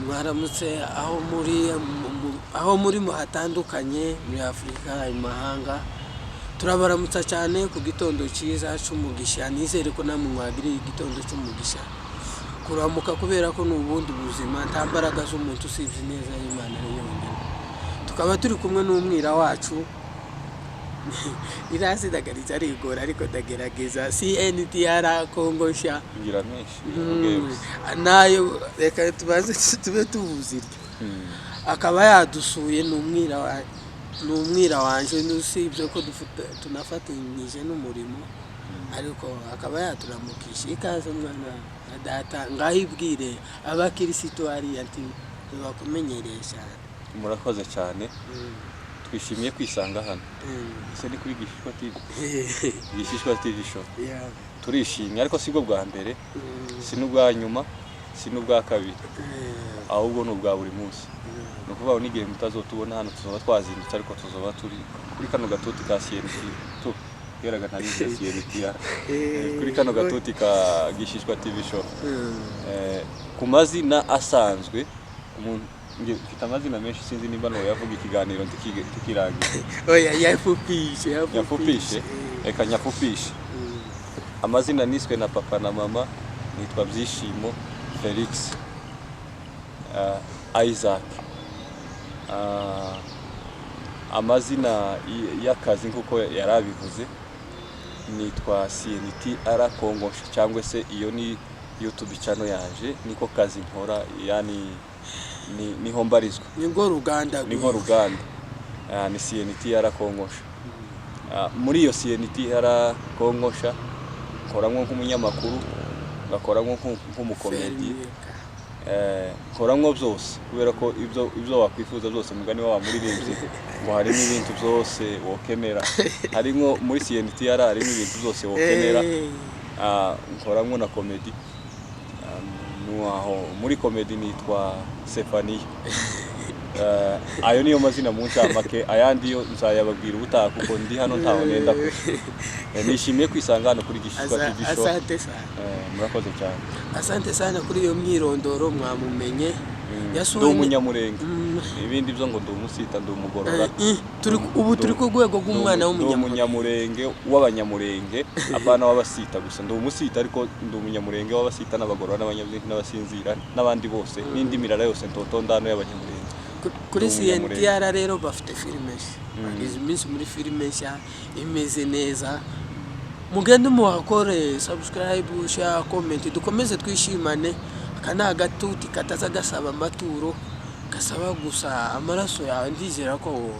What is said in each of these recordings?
Mwaramutse aho muri aho muri hatandukanye, muri Afurika, imahanga. Turabaramutsa cyane ku gitondo cyiza cy'umugisha. Nizere ko namwe mwagiriye igitondo cy'umugisha. Kuramuka kubera ko ni ubundi buzima, nta mbaraga z'umuntu usibye ineza y'Imana ari yonyine. Tukaba turi kumwe n'umwira wacu irasidagariza arigora, ariko ndagerageza, CNTR Congo Nshya. Ngira menshi. Nayo reka tubanze tube tubuze iryo. Akaba yadusuye, ni umwira wanje, usibye ko tunafatanyije n'umurimo, ariko akaba yaturamukisha. Ikaze mwana wa data, ngaho ibwire abakirisitu hariya nti ntibakumenyereye cyane. Murakoze cyane. Twishimiye kwisanga hano. Ese ni kuri Gishishwa TV? Gishishwa TV Show. Turishimye, ariko sibwo bwa mbere, si n'ubwa nyuma, si n'ubwa kabiri, ahubwo ni ubwa buri munsi. Ni ukuvuga ngo n'igihe mutazotubona hano, tuzoba twazindutse, ariko tuzoba turi kuri kano gatuti ka CNT tu geraga ntabizi CNT ya kuri kano gatuti ka Gishishwa TV Show. Ku mazina asanzwe umuntu, mfite amazina menshi, sinzi nimba yavuga ikiganiro tukirangiza. Oya, yafupishe. Nyafupishe, reka nyafupishe. Amazina niswe na papa na mama, nitwa Byishimo Felix Isaac. Amazina y'akazi, nk'uko yarabivuze, nitwa CNT R Congo, cyangwa se iyo ni YouTube channel yanje, niko kazi nkora, yani niho mbarizwa. Ni ruganda. Niho ruganda. Ni CNT R Kongosha. Muri iyo CNT R Kongosha nkoramwo nk'umunyamakuru, ngakoramwo nk'umukomedi, nkoramwo byose, kubera ko ibyo wakwifuza byose, mugani wa muririmbyi ngo harimo ibintu byose wokenera, harimo muri CNT R, harimo ibintu byose wokenera. Nkoramwo na comedy. Nuaho muri comedy nitwa Stefania. Ayo niyo mazina mu ncamake, ayandi yo nzayababwira ubutaha, kuko ndi hano ntaho nenda kuja. Nishimiye kwisanga hano kuri Gishishwa TV Show. Asante sana. Murakoze cyane. Asante sana kuri iyo myirondoro, mwamumenye. Ndi umunyamurenge. Ibindi byo ngo ndi umusita, ndi umugorora. Ubu turi ku rwego rw'umwana Ndi w'umunyamurenge. Umunyamurenge w'abanyamurenge, apana w'abasita gusa. Ndi umusita, ariko ndi umunyamurenge w'abasita n'abagorora n'abanyabyinshi n'abasinzira n'abandi bose n'indi mirara yose ntoto ndano y'abanyamurenge. Kuri Ndi umunyamurenge. CNTR rero bafite filime nshya, bageze iminsi muri filime nshya imeze neza. Mugende muhakore subscribe, share, comment, dukomeze twishimane. Aka ni agatuti kataza gasaba amaturo, gasaba gusa amaraso yawe. Ndizera ko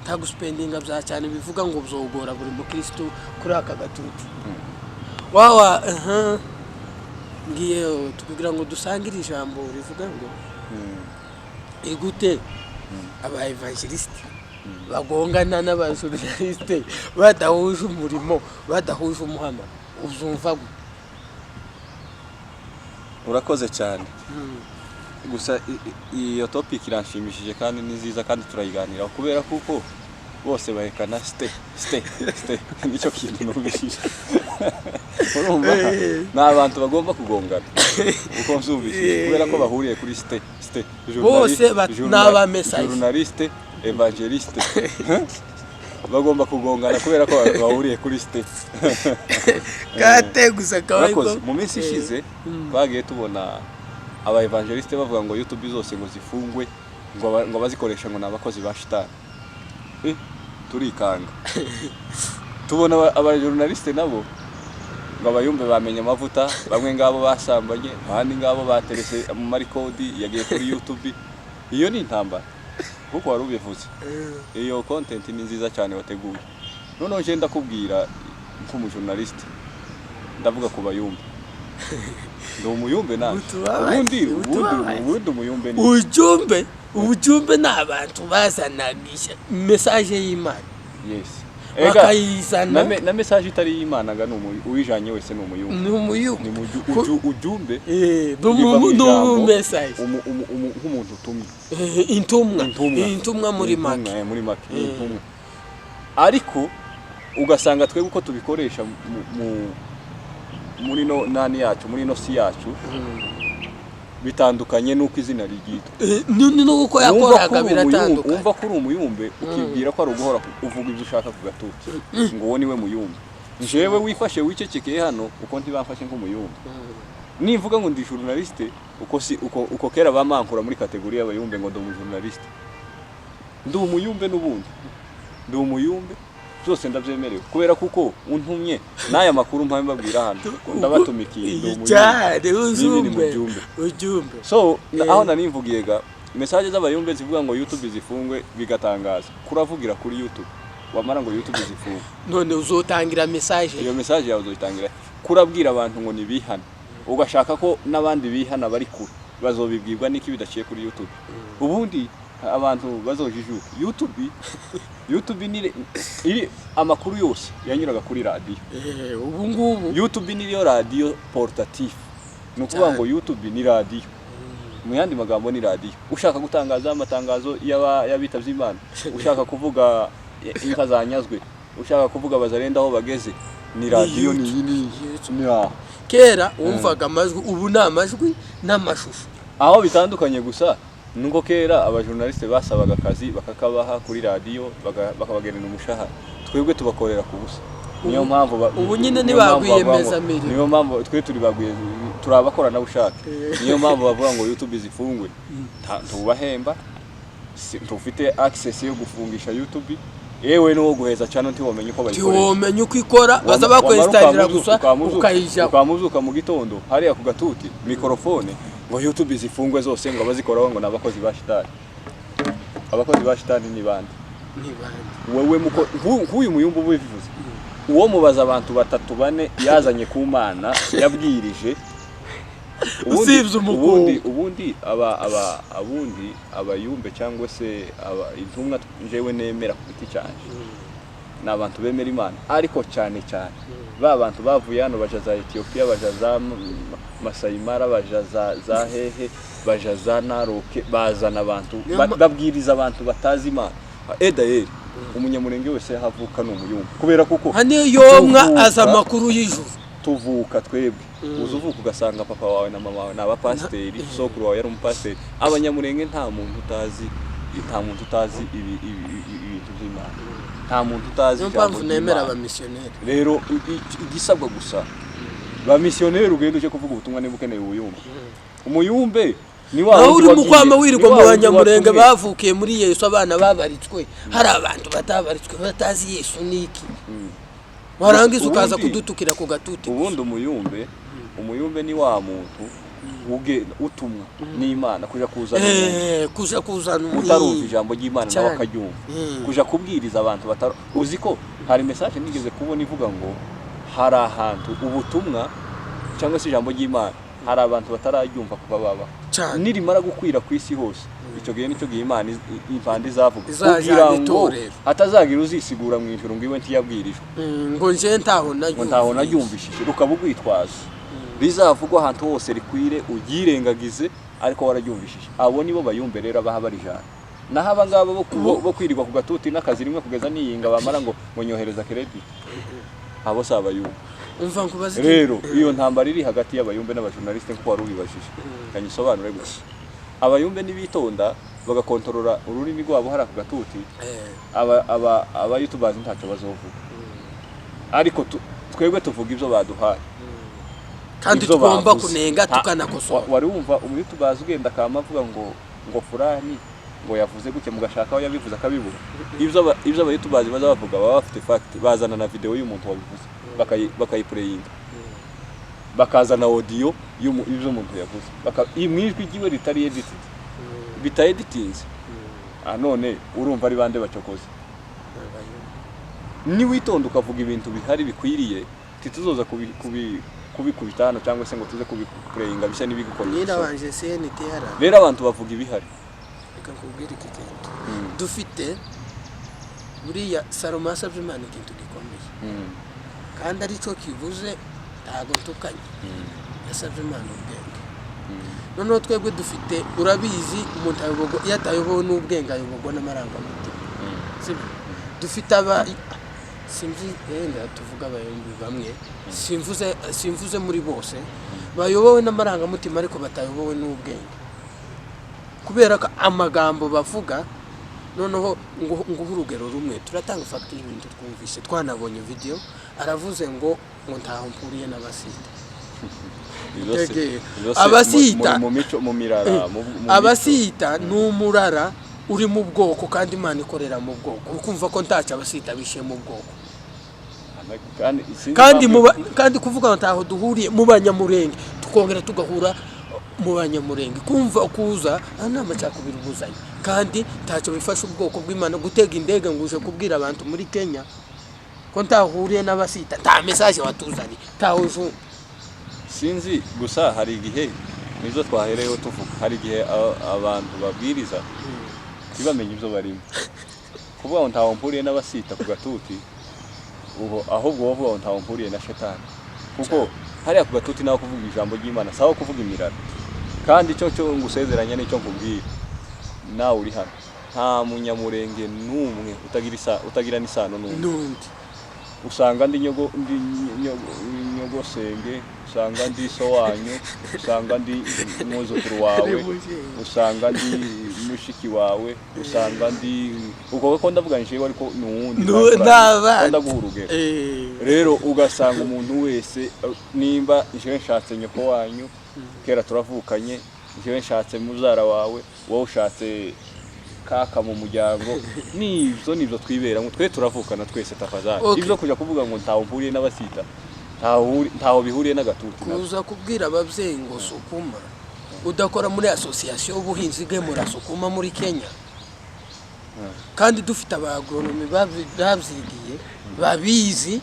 nta guspendinga bya cyane bivuga ngo byogora buri mukristo kuri aka gatuti wawa. Ngiye kugira ngo dusangire ijambo rivuga ngo igute aba evangeliste bagongana n'abajournaliste badahuje umurimo, badahuje umuhamagaro? Uzumva gute? Urakoze cyane. Gusa iyo topic iranshimishije kandi ni nziza, kandi turayiganiraho, kubera kuko bose bahekana ste ste ste, nicyo kintu numvishije. Urumva ni abantu bagomba kugongana uko mbyumvishije, kubera ko bahuriye kuri ste ste. Bose ni aba message. Journaliste, evangeliste bagomba kugongana kubera ko bahuriye kuri ste. Kate gusa akaba Urakoze. Mu minsi ishize twagiye tubona aba evangeliste bavuga ngo YouTube zose ngo zifungwe, ngo abazikoresha ngo ni abakozi ba shitani. Turikanga. Tubona aba journaliste nabo ngo abayumve bamenye amavuta, bamwe ngabo basambanye, abandi ngabo baterese mu marikodi yagiye kuri YouTube. Iyo ni intambara kuko wari ubivuze. Iyo content ni nziza cyane wateguye. Noneho nje ndakubwira nk'umujournaliste, ndavuga ku bayumbe, ndi umuyumbe nawe. Utubabaye, Ubundi utubabaye. Ubundi umuyumbe ni Ujumbe ni abantu bazanaga message y'Imana Yes. bakayizana. Na message itari y'Imana ga ni uwijanye wese ni umuyumbe. Ni umuyumbe. Ni ujumbe. Ni riva mu ijambo message. Nk'umuntu utumye. Intumwa. Intumwa. Intumwa muri Intumwa, make. Muri make ni intumwa, ariko ugasanga twebwe uko tubikoresha muri no nani yacu, muri no si yacu. Bitandukanye n'uko izina ryitwa. N'uko Wumva yakoraga ko uri umuyumbe, biratandukanye. wumva ko uri umuyumbe, ukibwira ko ari uguhora uvuga ibyo ushaka ku gatuti, ngo uwo niwe muyumbe. Jewe wifashe wicecekeye hano, uko ntibamfashe nk'umuyumbe. Nimvuga ngo ndi journaliste, uko si uko kera bamankura muri catégorie y'abayumbe ngo ndi umujournaliste. Ndi umuyumbe n'ubundi, ndi umuyumbe, byose ndabyemerewe, kubera kuko untumye n'aya makuru mpaye mbabwira hano, ndabatumikiye, ndi umuyumbe. Cyane. N'ibiri mu uzumbe byumbe. Ujumbe. So aho nari mvugiye ga message z'abayumbe zivuga ngo YouTube zifungwe, bigatangaza kuravugira kuri YouTube, wamara ngo YouTube zifungwe. None uzotangira message? Iyo message yawe uzoyitangira kurabwira abantu ngo nibihane, ugashaka ko n'abandi bihana bari kure bazobibwirwa n'iki bidaciye kuri YouTube? Ubundi abantu bazojijuka, YouTube ni iri amakuru yose yanyuraga kuri radiyo. Ubu ngubu YouTube niyo radiyo portatif, ni ukuvuga ngo YouTube ni radiyo, mu yandi magambo ni radiyo. Ushaka gutangaza amatangazo y'abitavye Imana, ushaka kuvuga inka zanyazwe, ushaka kuvuga bazarenda aho bageze, ni radiyo, ni iyi ni YouTube. Ni aho. Kera wumvaga amajwi, ubu ni amajwi n'amashusho. Aho bitandukanye gusa nuko kera abajournaliste basabaga akazi bakakabaha kuri radiyo, bakabagenera umushahara. Twebwe tubakorera ku busa, niyo mpamvu Ubu nyine niyo mpamvu ni bavuga ngo- ba rwiyemezamirimo. Niyo mpamvu twe turi bagwiye, turi abakoranabushake. Niyo mpamvu bavuga ngo YouTube zifungwe. Ntubahemba, ntufite access yo gufungisha YouTube, yewe n'uwo guheza channel ntiwomenya uko bayikoresha. Ntiwomenya uko ikora, baza bakwesitarira gusa ukayijaho. Ukamuzuka mu gitondo hariya ku gatuti mikorofone ngo YouTube zifungwe zose, ngo abazikoraho ngo ni abakozi ba shitani. Abakozi ba shitani ni bande? Ni bande? Wewe muko nk'uyu muyumbu ubivuze, uwo mubaza abantu batatu bane yazanye ku Mana yabwirije. Usibye umukungu. Ubundi aba aba abundi abayumbe cyangwa se aba intumwa jewe nemera ku giti cyanjye ni abantu bemera Imana, ariko cyane cyane ba bantu bavuye hano baja za Ethiopia, baja za Masai Mara, baja za hehe, baja za Naroke, bazana abantu Niyo babwiriza abantu batazi Imana. Edayeri umunyamurenge wese aho avuka ni umuyumbe, kubera kuko Hano yomwa tuvuka- aza amakuru y'ijuru. Tuvuka twebwe, uza uvuka ugasanga papa wawe na mama wawe ni abapasiteri, sokuru wawe yari umupasiteri. Abanyamurenge nta muntu utazi, nta muntu utazi ibintu by'Imana, nta muntu utazi Niyo ijambo mpamvu nemera ry'Imana. abamisiyoneri. Rero igisabwa gusa, ba misiyoneri, ugenda uje kuvuga ubutumwa niba ukeneye ubuyumbe. Umuyumbe ni wa Naho wundi uri mu wagiye- kwama wirirwa ni mu wa wundi banyamurenge watumwe. bavukiye muri Yesu, abana babaritswe, hari abantu batabaritswe batazi Yesu niki, warangiza ukaza kudutukira ku gatuti. Ubundi umuyumbe ni wa muntu utumwa n'Imana kuja kuzana umuntu Kuja kuzana umuntu utarumva ijambo ry'Imana nawe akaryumva, kuja kubwiriza abantu batari. Uzi ko hari message nigeze kubona ivuga ngo hari ahantu ubutumwa cyangwa se ijambo ry'Imana hari abantu batararyumva kuva babaho. Nirimara gukwira ku isi hose, icyo gihe nicyo gihe Imana impanda izavuga Izajana kugira ngo itorero. hatazagira uzisigura mu ijuru ngo iwe ntiyabwirijwe, Ngo nje ntaho ngo ntaho naryumvishije, rukaba urwitwazo. Rizavugwa ahantu hose rikwire, uryirengagize ariko wararyumvishije. Abo nibo bayumbe rero abaha barijana. Naho aba ngaba bo kwirirwa ku gatuti n'akazi rimwe kugeza niyinga, bamara ngo nyohereza crédit, abo si abayumbe. Umva nkubaze Rero iyo ntambara iri hagati y'abayumbe n'abajournaliste, nk'uko wari ubibajije, kanyisobanure gusa. Abayumbe nibitonda bagakontorora ururimi rwabo hariya ku gatuti, aba youtubers ntacyo bazovuga, ariko twebwe tuvuga ibyo baduhaye, kandi ibyo tugomba bavuze. kunenga tukanakosora. Wari wumva umuyoutubazi ugenda akama avuga ngo furani ngo yavuze gutya, mugashaka aho yabivuze akabibura? Ibyo abayoutubazi baza bavuga baba bafite fact, bazana na video y'umuntu wabivuze, bakayipureyinga, bakazana audio y'ibyo umuntu yavuze, mu ijwi ryiwe ritari edited, bita editinze. None urumva ari bande bacokoze? Niwitonda ukavuga ibintu bihari bikwiriye, ntituzoza kubikubita hano cyangwa se ngo tuze kubipureyinga bisa n'ibigukoze. Nyirabanje CNTR. Rero abantu bavuga ibihari. Reka nkubwire iki kintu dufite. Buriya Salomo yasabye Imana ikintu gikomeye, kandi aricyo kivuze, ntabwo ntukanye. Yasabye Imana ubwenge. Noneho twebwe dufite, urabizi, umuntu ayoborwa, iyo atayobowe n'ubwenge ayoborwa n'amarangamutima, sibyo? Dufite aba, sinzi, yenda tuvuga abayumbi bamwe, simvuze muri bose. Bayobowe n'amarangamutima ariko batayobowe n'ubwenge, kubera ko amagambo bavuga. Noneho nguhe urugero rumwe, turatanga fact y'ibintu twumvise, twanabonye video. Aravuze ngo ntaho mpuriye n'abasita. Tegera. Abasita. Mu mico, mu mirara, mu mico. Abasita ni umurara uri mu bwoko, kandi Imana ikorera mu bwoko. Ukumva ko ntacyo abasita bishe mu bwoko. Kandi sinzi Kandi impamvu- kandi kuvuga ngo ntaho duhuriye mu Banyamurenge, tukongera tugahura mu Banyamurenge, kumva kuza aha ni amacakubiri ubuzanye, kandi ntacyo bifasha ubwoko bw'Imana. Gutega indege ngo uje kubwira abantu muri Kenya ko ntahuriye n'abasita, nta message watuzaniye, ntawe ujumva. Sinzi, gusa hari igihe nizo twahereyeho tuvuga, hari igihe abantu babwiriza ntibamenye ibyo barimo. Kuvuga ngo ntaho mpuriye n'abasita ku gatuti, ubu ahubwo wowe uvuga ngo ntaho mpuriye na shetani, kuko hariya ku gatuti naho kuvuga ijambo ry'Imana, sawa kuvuga imirara. Kandi icyo cyo ngusezeranya nicyo nkubwira, nawe uri hano, nta Munyamurenge n'umwe utagira n'isano n'undi. N'undi. Usanga ndi nyogo, ndi nyogosenge, usanga ndi so wanyu, usanga ndi umwuzukuru wawe, usanga ndi mushiki wawe, usanga ndi uko ko ndavuga njyewe, ariko ni uwundi. N'abandi. Ndaguha urugero. Rero ugasanga umuntu wese, nimba njyewe nshatse nyoko wanyu, kera turavukanye, njyewe nshatse mubyara wawe, wowe ushatse kaka mu muryango, nibyo twiberamo, twe turavukana twese tafadhali. Ibyo kujya kuvuga ngo ntawe mpuriye n'abasita, ntaho bihuriye n'agatuti nabyo. Kuza kubwira ababyeyi ngo sukuma, udakora muri association y'ubuhinzi igemura sukuma muri Kenya, kandi dufite abagoronome babyigiye, babizi,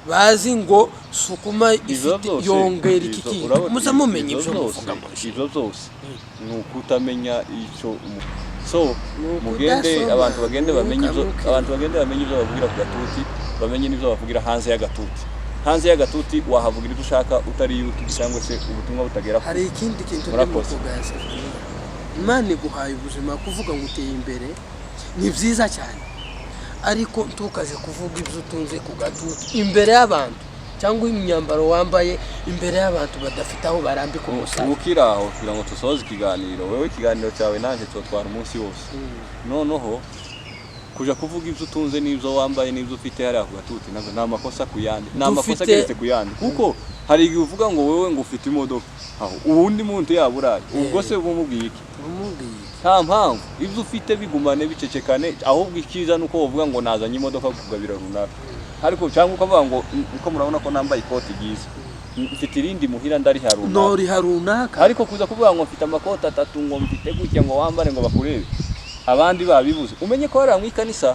bazi ngo sukuma Izo ifite zose yongera iki kintu. Muza mumenya izo ibyo zose muvuga mu nshinga. Izo zose ni ukutamenya icyo so Ni mugende ukudasoma, abantu bagende bamenye ibyo ntukamuke. Abantu bagende bamenye ibyo bavugira ku gatuti, bamenye n'ibyo bavugira hanze y'agatuti. Hanze y'agatuti wahavugira ibyo ushaka, utari YouTube cyangwa se ubutumwa butagera kure. Hari ikindi kintu ndimo Murakoze. kugaya Sefaniya. Imana iguhaye ubuzima, kuvuga ngo uteye imbere ni byiza cyane, ariko ntukaze kuvuga ibyo utunze ku gatuti imbere y'abantu, cyangwa imyambaro wambaye imbere y'abantu badafite aho barambika umusaya. Ubu ukiri aho, kugira ngo dusoze ikiganiro, wewe ikiganiro cyawe nanjye cyotwara umunsi wose. Noneho kuja kuvuga ibyo utunze n'ibyo wambaye n'ibyo ufite hariya ku gatuti, nabyo ni amakosa ku yandi, ni amakosa ageretse ku yandi, kuko hari igihe uvuga ngo wewe ngo ufite imodoka, aho uwundi muntu yaba uraye, ubwo se bumubwiye iki? Umubwiye iki? Nta mpamvu, ibyo ufite bigumane, bicecekane. Ahubwo icyiza ni uko wovuga ngo nazanye imodoka kugabira runaka, ariko cyangwa ukavuga ngo uko murabona ko nambaye ikoti ryiza, mfite irindi muhira ndariha runaka. Noriha runaka. Ariko kuza kuvuga ngo mfite amakoti atatu, ngo mfite gutya, ngo wambare ngo bakurebe, abandi babibuze. Umenye ko hariya mu ikanisa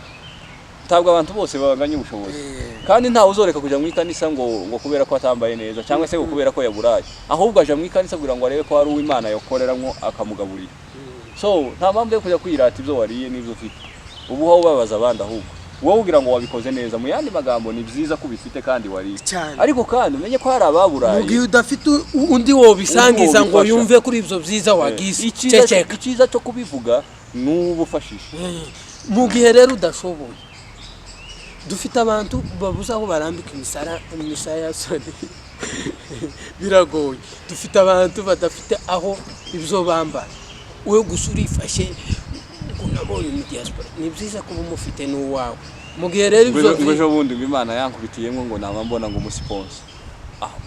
ntabwo abantu bose babanganya ubushobozi. Kandi ntawe uzoreka kujya mu ikanisa ngo kubera ko atambaye neza, cyangwa se ngo kubera ko yaburaye. Ahubwo aja mu ikanisa kugira ngo arebe ko hari uwo Imana yakoreramo akamugaburira. So nta mpamvu yo kujya kwirata ibyo wariye n'ibyo ufite, ubu wowe ubabaza abandi, ahubwo wowe ugira ngo wabikoze neza. Mu yandi magambo, ni byiza ko ubifite kandi wariye, Cyane. ariko kandi umenye ko hari ababuraye. Mu gihe udafite undi wobisangiza Undi ngo wobifasha. yumve kuri ibyo byiza wagize, ceceka. Icyiza cyo kubivuga ni uba ufashije. Mu gihe rero udashoboye, dufite abantu babuze aho barambika imisaya, sorry, biragoye. Dufite abantu badafite aho ibyo bambara, wowe gusa urifashe ngo nabonye mu diaspora. Ni byiza kuba umufite n'uwawe. Mu gihe rero ibyo ngo ejo bundi ngo Imana yankubitiyemo ngo naba mbona ngo umusponsor.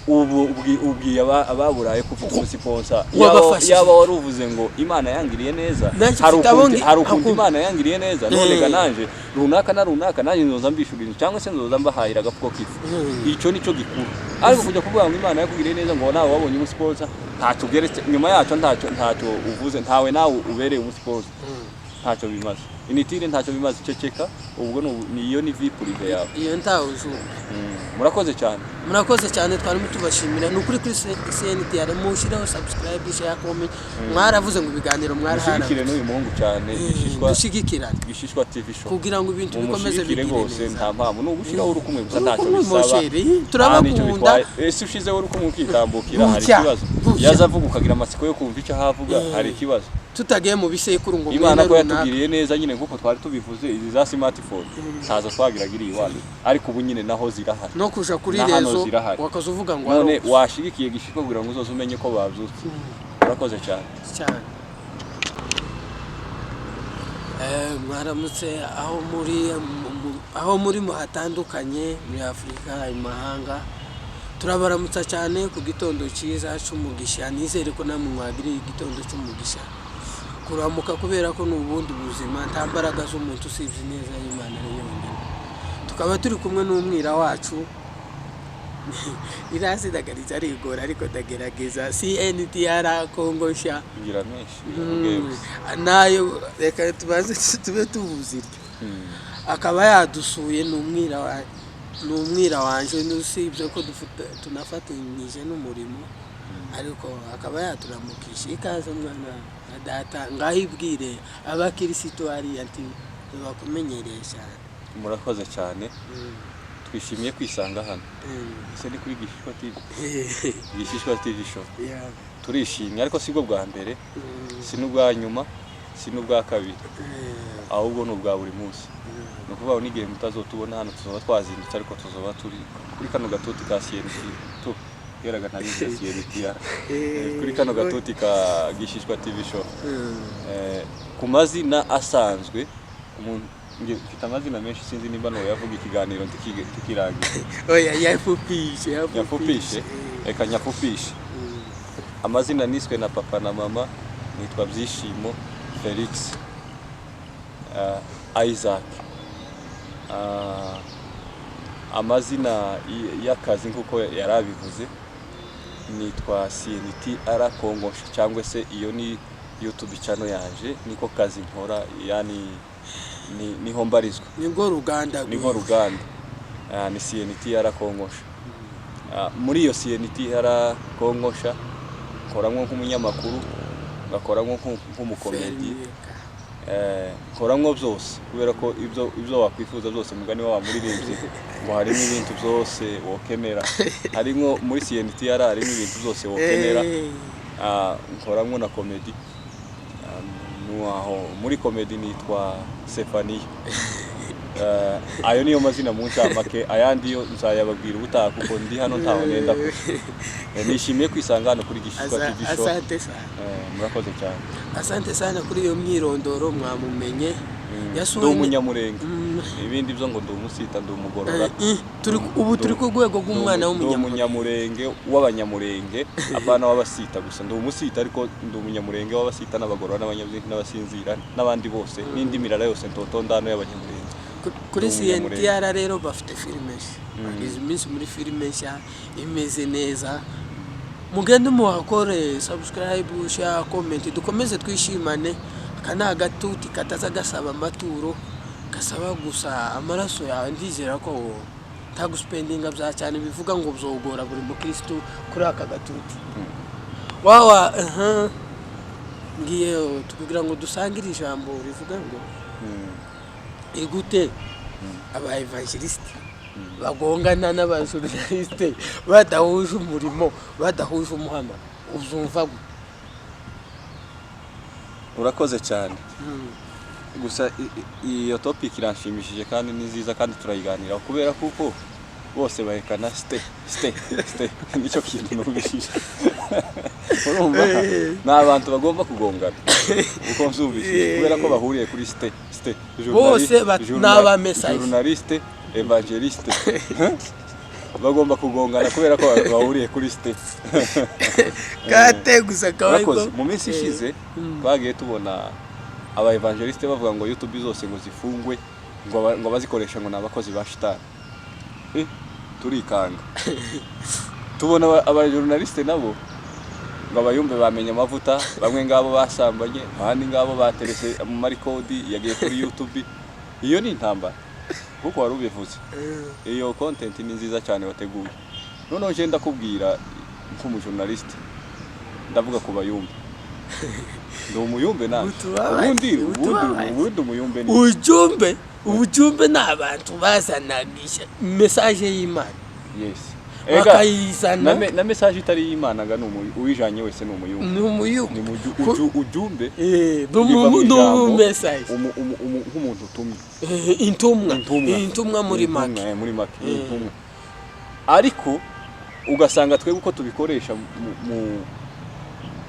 Ubu ubwiye ababuraye ko ufite umusponsor? Wabafashije. Yaba wari uvuze ngo Imana yangiriye neza, Nanjye hari mfite abo ukuntu hari ukuntu Imana yangiriye neza, none ga nanje runaka na runaka, nanjye nzoza mbishura inzu cyangwa se nzoza mbahahira agafuko k'ifu. Icyo nicyo gikuru. Ariko kujya kuvuga ngo Imana yakugiriye neza, ngo nawe wabonye umusponsor, ntacyo ugeretse nyuma yacyo, ntacyo uvuze, ntawe nawe ubereye umusponsor, ntacyo bimaze, inutile, ntacyo bimaze. Ceceka. Ubwo ni iyo ni vie privée yawe. Iyo ntawe ujumva. Murakoze cyane. Murakoze cyane, twarimo tubashimira. Ni ukuri kuri CNTR mushireho subscribe, share, comment. Mwaravuze ngo ibiganiro Mushyigikire mwaraharanze. n'uyu muhungu cyane, Gishishwa. Dushyigikirane. Gishishwa TV Show. Kugira ngo ibintu bikomeze Mumushyigikire bigire rwose. neza. Nta mpamvu, ni ugushyiraho urukumwe gusa, ntacyo Urukumwe, bisaba. mon chéri, Nta n'icyo turabakunda. bitwaye. Ese ushizeho urukumwe ukitambukira, hari Bucya, ikibazo? bucya. Yaza avuga ukagira amatsiko yo kumva icyo ahavuga, hari ikibazo? Tutagiye mu bisekuru ngo Imana mwene ko runaka. yatugiriye neza nyine, nk'uko twari tubivuze, izi za smartphone ntazo twagiraga iri iwacu, ariko ubu nyine naho zirahari. No kuja kuri Na hano réseau zirahari. wakaza uvuga ngo None ari washigikiye Gishishwa kugira ngo uzoze umenye ko babyutse. Urakoze cyane. Cyane. Mwaramutse aho muri aho muri muhatandukanye, muri Afurika, mu mahanga, turabaramutsa cyane ku gitondo cyiza cy'umugisha. Nizere ko namwe mwagiriye igitondo cy'umugisha kuramuka, kubera ko ni ubundi buzima, nta mbaraga z'umuntu usibye ineza y'Imana ari yonyine. Tukaba turi kumwe n'umwira wacu, irazidagaritse arigora, ariko ndagerageza, CNTR Kongo Nshya. Ngira menshi ubwenge. Nayo reka tubanze tube tubuze iryo. Akaba yadusuye, ni umwira wanje, usibye ko dufite tunafatanyije n'umurimo, ariko akaba yaturamukisha. Ikaze mwana na data, ngaho ibwire abakirisitu hariya nti bakumenyereye cyane. Murakoze cyane. Twishimiye kwisanga hano. Ese ni kuri Gishishwa TV? Gishishwa TV Show. Turishimye, ariko sibwo bwa mbere, si n'ubwa nyuma, si n'ubwa kabiri, ahubwo ni ubwa buri munsi. Ni ukuvuga ngo n'igihe mutazotubona hano, tuzoba twazindutse, ariko tuzoba turi kuri kano gatuti ka CNT tu yeraga ntabizi ya CNT ya kuri kano gatuti ka Gishishwa TV Show. Ku mazina asanzwe umuntu, nge mfite amazina menshi, sinzi nimba yavuga ikiganiro ntikirangira. Oya, yafupishe. Nyafupishe, reka nyafupishe. Amazina niswe na papa na mama, nitwa Byishimo Felix Isaac. Amazina y'akazi, nk'uko yari abivuze, nitwa CNT R Kongo, cyangwa se iyo ni YouTube channel yanje, niko kazi nkora, yani niho mbarizwa. Nibwo ruganda. Niho ruganda. Ni CNT R Kongosha. Muri iyo CNT R Kongosha nkoramwo nk'umunyamakuru, ngakoramwo nk'umukomedi, nkoramwo byose, kubera ko ibyo wakwifuza byose, mugani wa muririmbyi ngo harimo ibintu byose wokenera, harimo muri CNT R harimo ibintu byose wokenera. Nkoramwo na comedy. Nuaho muri comedy nitwa Sefania. Ayo niyo mazina mu ncamake, ayandi yo nzayababwira ubutaha, kuko ndi hano ntaho nenda kuja. Nishimiye kwisanga hano kuri Gishishwa TV Show. Asante sana. Murakoze cyane. Asante sana kuri iyo myirondoro, mwamumenye. Ndi umunyamurenge. Ibindi byo ngo ndi umusita, ndi umugorora. Ubu turi ku rwego rw'umwana Ndi w'umunyamurenge. Umunyamurenge w'abanyamurenge, apana w'abasita gusa. Ndi umusita, ariko ndi umunyamurenge w'abasita n'abagorora n'abanyabyinshi n'abasinzira n'abandi bose n'indi mirara yose ntotondano y'abanyamurenge. Kuri Ndi umunyamurenge. CNTR rero bafite filime nshya, bageze iminsi muri filime nshya imeze neza. Mugende muhakore subscribe, share, comment, dukomeze twishimane. Aka ni agatuti kataza gasaba amaturo, gasaba gusa amaraso yawe. Ndizera ko nta guspendinga bya cyane bivuga ngo byogora buri mukristo kuri aka gatuti wawa. Ngiye kugira ngo dusangire ijambo rivuga ngo igute aba evangeliste bagongana n'abajournaliste badahuje umurimo, badahuje umuhamagaro, uzumva gute? Urakoze cyane. Gusa iyo topic iranshimishije kandi ni nziza, kandi turayiganiraho, kubera kuko bose bahekana ste ste ste, nicyo kintu numvishije. Urumva ni abantu bagomba kugongana uko mbyumvishije, kubera ko bahuriye kuri ste ste. Bose ni aba message. Journaliste, evangeliste bagomba kugongana kubera ko bahuriye kuri ste. Kate gusa akaba Urakoze. Mu minsi ishize twagiye tubona aba evangeliste bavuga ngo YouTube zose ngo zifungwe, ngo abazikoresha ngo ni abakozi ba shitani. Turikanga, tubona aba journaliste nabo ngo abayumve bamenye amavuta, bamwe ngabo basambanye, abandi ngabo baterese mu marikodi yagiye kuri YouTube. Iyo ni intambara kuko wari ubivuze. Iyo content ni nziza cyane wateguye. Noneho nje ndakubwira nk'umujournaliste, ndavuga ku bayumbe, ndi umuyumbe nawe. Utubabaye, Ubundi utubabaye. ubundi umuyumbe ni Ujumbe, ubujumbe ni abantu bazanaga message y'Imana. Yes. Ega, bakayizana. Na message itari y'Imana ga uwijanye wese ni umuyumbe. Ni umuyumbe. Ni ujumbe. Ni biva mu ijambo message. Nk'umuntu utumye. Intumwa. Intumwa. Intumwa muri Intumwa, make. Muri make intumwa. Ariko ugasanga twebwe uko tubikoresha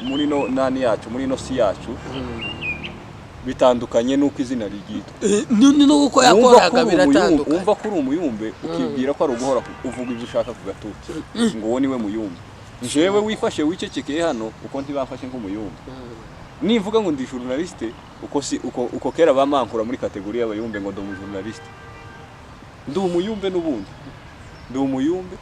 muri no nani yacu, muri no si yacu, bitandukanye n'uko izina ryitwa. Nuko Wumva yakoraga ko uri umuyumbe, biratandukanye. Wumva ko uri umuyumbe ukibwira ko ari uguhora uvuga ibyo ushaka ku gatuti, ngo uwo niwe muyumbe. Jewe wifashe wicecekeye hano uko ntibamfashe nk'umuyumbe. Nimvuga ngo ndi journaliste, uko si uko kera bamankura muri catégorie y'abayumbe ngo ndi umujournaliste. Ndi umuyumbe n'ubundi. Ndi umuyumbe,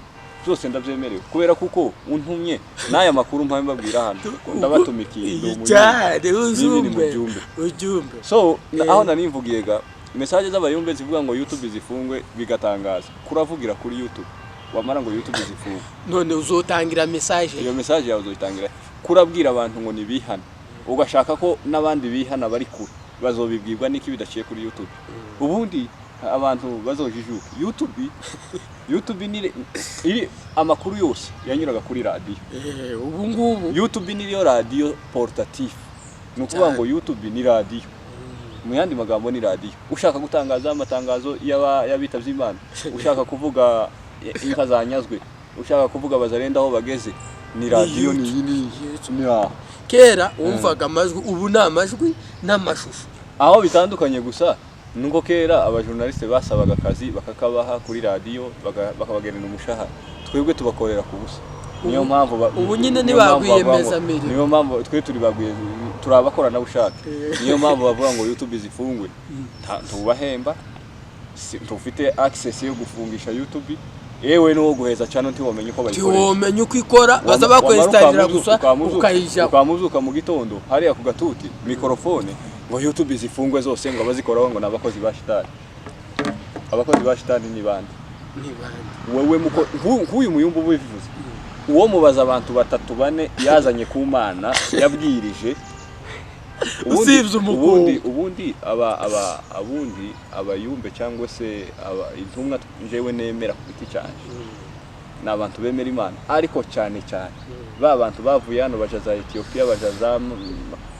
byose ndabyemerewe kubera kuko untumye n'aya makuru mpaye mbabwira hano ndabatumikiye, ndi umuyumbe. Cyane. N'ibiri mu Uzumbe. Jumbe. Ujumbe. So aho nari mvugiye ga message z'abayumbe zivuga ngo YouTube zifungwe, bigatangaza kuravugira kuri YouTube, wamara ngo YouTube zifungwe. None uzotangira message? Iyo message yawe uzoyitangira kurabwira abantu ngo nibihana, ugashaka ko n'abandi bihana bari kure bazobibwirwa n'iki bidaciye kuri YouTube? Ubundi abantu bazojijuka, YouTube ni iri amakuru yose yanyuraga kuri radiyo. Ubu ngubu YouTube niyo radiyo portatif, ni ukuvuga ngo YouTube ni radiyo, mu yandi magambo ni radiyo. Ushaka gutangaza amatangazo y'abitavye Imana, ushaka kuvuga inka zanyazwe, ushaka kuvuga bazarenda aho bageze, ni radiyo, ni iyi ni YouTube. Ni aho. Kera wumvaga amajwi, ubu ni amajwi n'amashusho. Aho bitandukanye gusa nuko kera abajournaliste basabaga akazi bakakabaha kuri radiyo, bakabagenera umushahara. Twebwe tubakorera ku busa, niyo mpamvu Ubu nyine niyo mpamvu ni ba bavuga ngo- rwiyemezamirimo. Niyo mpamvu twe turi ba turi abakoranabushake. Niyo mpamvu bavuga ngo YouTube zifungwe. Ntubahemba, ntufite access yo gufungisha YouTube, yewe n'uwo guheza channel ntiwamenye uko bayikoresha. Ntiwomenya uko ikora, baza bakwesitarira gusa ukayijaho. Ukamuzuka mu gitondo hariya ku gatuti mikorofone ngo YouTube zifungwe zose, ngo abazikoraho ngo ni abakozi ba shitani. Abakozi ba shitani ni bande? Ni bande? Wewe muko nk'uyu muyumbu ubivuze, uwo mubaza abantu batatu bane yazanye ku Mana yabwirije. Usibye umukungu. Ubundi aba aba abundi abayumbe cyangwa se aba intumwa jewe nemera ku giti cyanjye ni abantu bemera Imana, ariko cyane cyane ba bantu bavuye hano baja za Ethiopia, baja za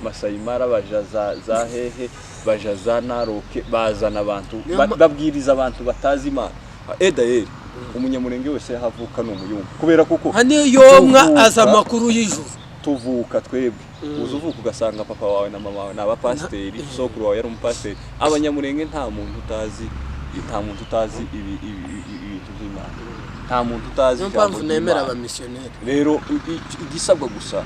Masai Mara, baja za hehe, baja za Naroke, bazana abantu Niyo babwiriza abantu batazi Imana. Edayeri umunyamurenge wese yahavuka ni umuyumbe kubera kuko Hano yomwa tuvuka- aza amakuru y'ijuru. Tuvuka twebwe, uza uvuka ugasanga papa wawe na mama wawe ni abapasiteri, sokuru wawe yari umupasiteri. Abanyamurenge nta muntu utazi, nta muntu utazi ibintu by'Imana, nta muntu utazi Niyo ijambo mpamvu nemera ry'Imana. abamisiyoneri. Rero igisabwa gusa,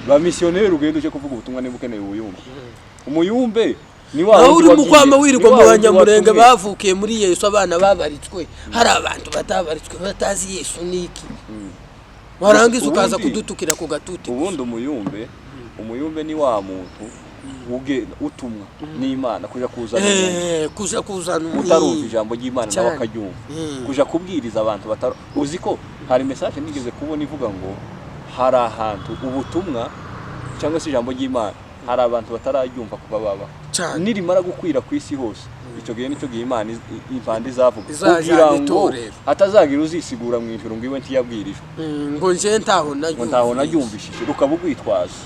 ba misiyoneri, ugenda uje kuvuga ubutumwa niba ukeneye ubuyumbe. Umuyumbe ni wa Naho wundi uri mu wagiye- kwama wirirwa ni mu wa wundi banyamurenge watumwe. bavukiye muri Yesu, abana babaritswe, hari abantu batabaritswe batazi Yesu niki, warangiza ukaza kudutukira ku gatuti. Ubundi umuyumbe ni wa muntu utumwa n'Imana kuja kuzana umuntu Kuja kuzana umuntu utarumva ijambo ry'Imana nawe Cyane. akaryumva, kuja kubwiriza abantu batari. Uzi ko hari message nigeze kubona ivuga ngo hari ahantu ubutumwa cyangwa se ijambo ry'Imana hari abantu batararyumva kuba babaho. Cyane. Nirimara gukwira ku isi hose, icyo gihe nicyo gihe Imana impanda izavuga Izajana kugira ngo itorero. hatazagira uzisigura mu ijuru ngo iwe ntiyabwirijwe, Ngo nje ntaho ngo ntaho naryumvishije, rukaba urwitwazo.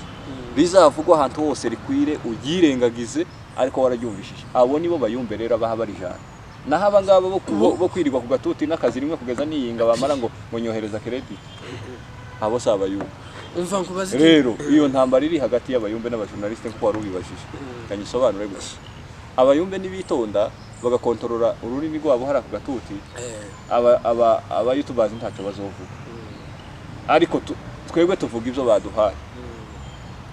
Rizavugwa ahantu hose rikwire, uryirengagize ariko wararyumvishije. Abo nibo bayumve rero abaha barijana. Naho aba ngaba bo kwirirwa ku gatuti n'akazi rimwe kugeza niyinga, bamara ngo nyohereza credit, abo si abayumve. Umva nkubaze. Rero iyo ntambara iri hagati y'abayumbe n'abajournaliste nkuko wari ubibajije, kanyisobanure gusa. Abayumbe nibitonda bagakontorora ururimi rwabo hariya ku gatuti, aba youtubers ntacyo bazovuga, ariko twebwe tuvuga ibyo baduhaye,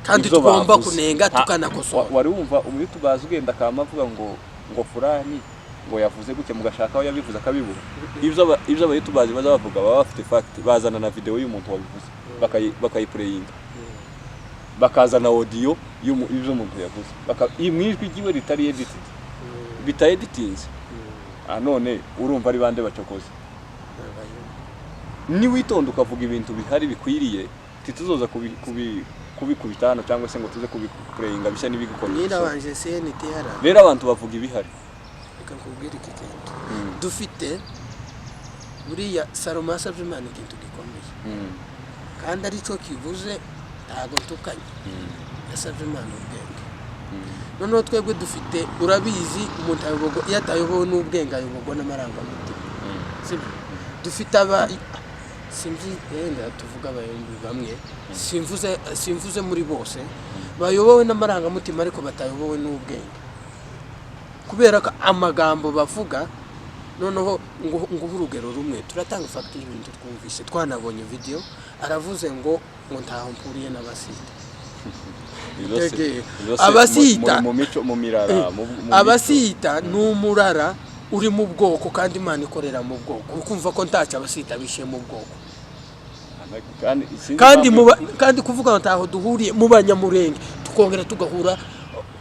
Kandi ibyo tugomba bavuze. kunenga, tukanakosora. Wari wumva umuyutubazi ugenda akama avuga ngo furani ngo yavuze gutya, mugashaka aho yabivuze akabibura? Ibyo abayutubazi baza bavuga baba bafite fact, bazana na video y'umuntu wabivuze, bakayipureyinga, bakazana audio y'ibyo umuntu yavuze, mu ijwi ryiwe ritari edited, bita editinze. None urumva ari bande bacokoze? Niwitonda ukavuga ibintu bihari bikwiriye, ntituzoza kubikubita hano cyangwa se ngo tuze kubipureyinga bishya n'ibigukorera. Nyirabanje CNTR. Rero abantu bavuga ibihari. Reka nkubwire iki kintu. Dufite Buriya Salomo yasabye Imana ikintu gikomeye, kandi aricyo kivuze, ntago ntukanye. Yasabye Imana ubwenge. Noneho twebwe dufite, urabizi, umuntu ayoborwa, iyo atayobowe n'ubwenge ayoborwa n'amarangamutima, sibyo? Dufite aba, sinzi, yenda tuvuga abayobozi bamwe, simvuze muri bose, bayobowe n'amarangamutima ariko batayobowe n'ubwenge, kubera ko amagambo bavuga. Noneho nguhe urugero rumwe, turatanga fact y'ibintu twumvise, twanabonye video. Aravuze ngo ntaho mpuriye n'abasita. Izo se- Tegeye. Izo se Abasita. Mu mico, mu mirara, mu mico. Abasita ni umurara uri mu bwoko, kandi Imana ikorera mu bwoko. Ukumva ko ntacyo abasita bishe mu bwoko. Kandi sinzi Kandi impamvu- kandi kuvuga ngo ntaho duhuriye mu Banyamurenge, tukongera tugahura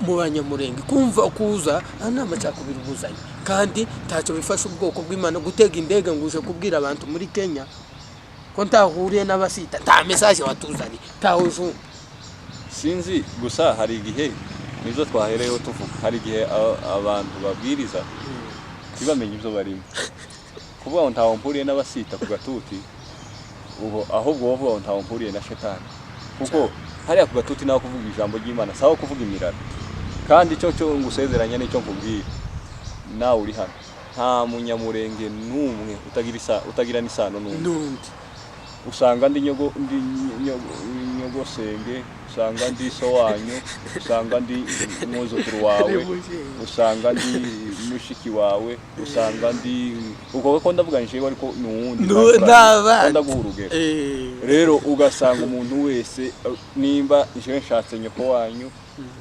mu Banyamurenge, kumva kuza aha ni amacakubiri ubuzanye, kandi ntacyo bifasha ubwoko bw'Imana. Gutega indege ngo uje kubwira abantu muri Kenya ko ntahuriye n'abasita, nta message watuzaniye, ntawe ujumva. Sinzi, gusa hari igihe, nizo twahereyeho tuvuga, hari igihe abantu babwiriza ntibamenye ibyo barimo. Kuvuga ngo ntaho mpuriye n'abasita ku gatuti, ubu ahubwo wowe uvuga ngo ntaho mpuriye na shetani, kuko hariya ku gatuti naho kuvuga ijambo ry'Imana, sawa kuvuga imirara. Kandi icyo cyo ngusezeranya nicyo nkubwira, nawe uri hano, nta Munyamurenge n'umwe utagira n'isano n'undi. N'undi. Usanga ndi nyogo, ndi nyogosenge, usanga ndi so wanyu, usanga ndi umwuzukuru wawe, usanga ndi mushiki wawe, usanga ndi uko ko ndavuga njyewe, ariko ni uwundi. N'abandi. Ndaguha urugero. Rero ugasanga umuntu wese, nimba njyewe nshatse nyoko wanyu,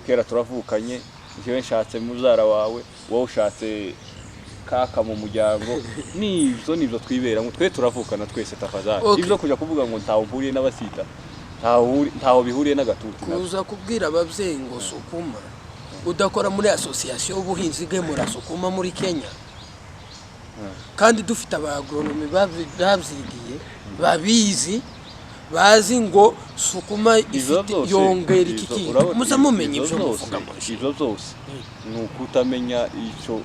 kera turavukanye, njyewe nshatse mubyara wawe, wowe ushatse kaka mu muryango, nibyo twiberamo, twe turavukana twese tafadhali. Ibyo kujya kuvuga ngo ntawe mpuriye n'abasita, ntaho bihuriye n'agatuti nabyo. Kuza kubwira ababyeyi ngo sukuma, udakora muri association y'ubuhinzi gemura sukuma muri Kenya, kandi dufite abagoronome babyigiye, babizi, bazi ngo sukuma Izo ifite zose yongera iki izo- kintu. Urabona, Muza mumenya izo ibyo zose muvuga mu izo zose ni ukutamenya icyo.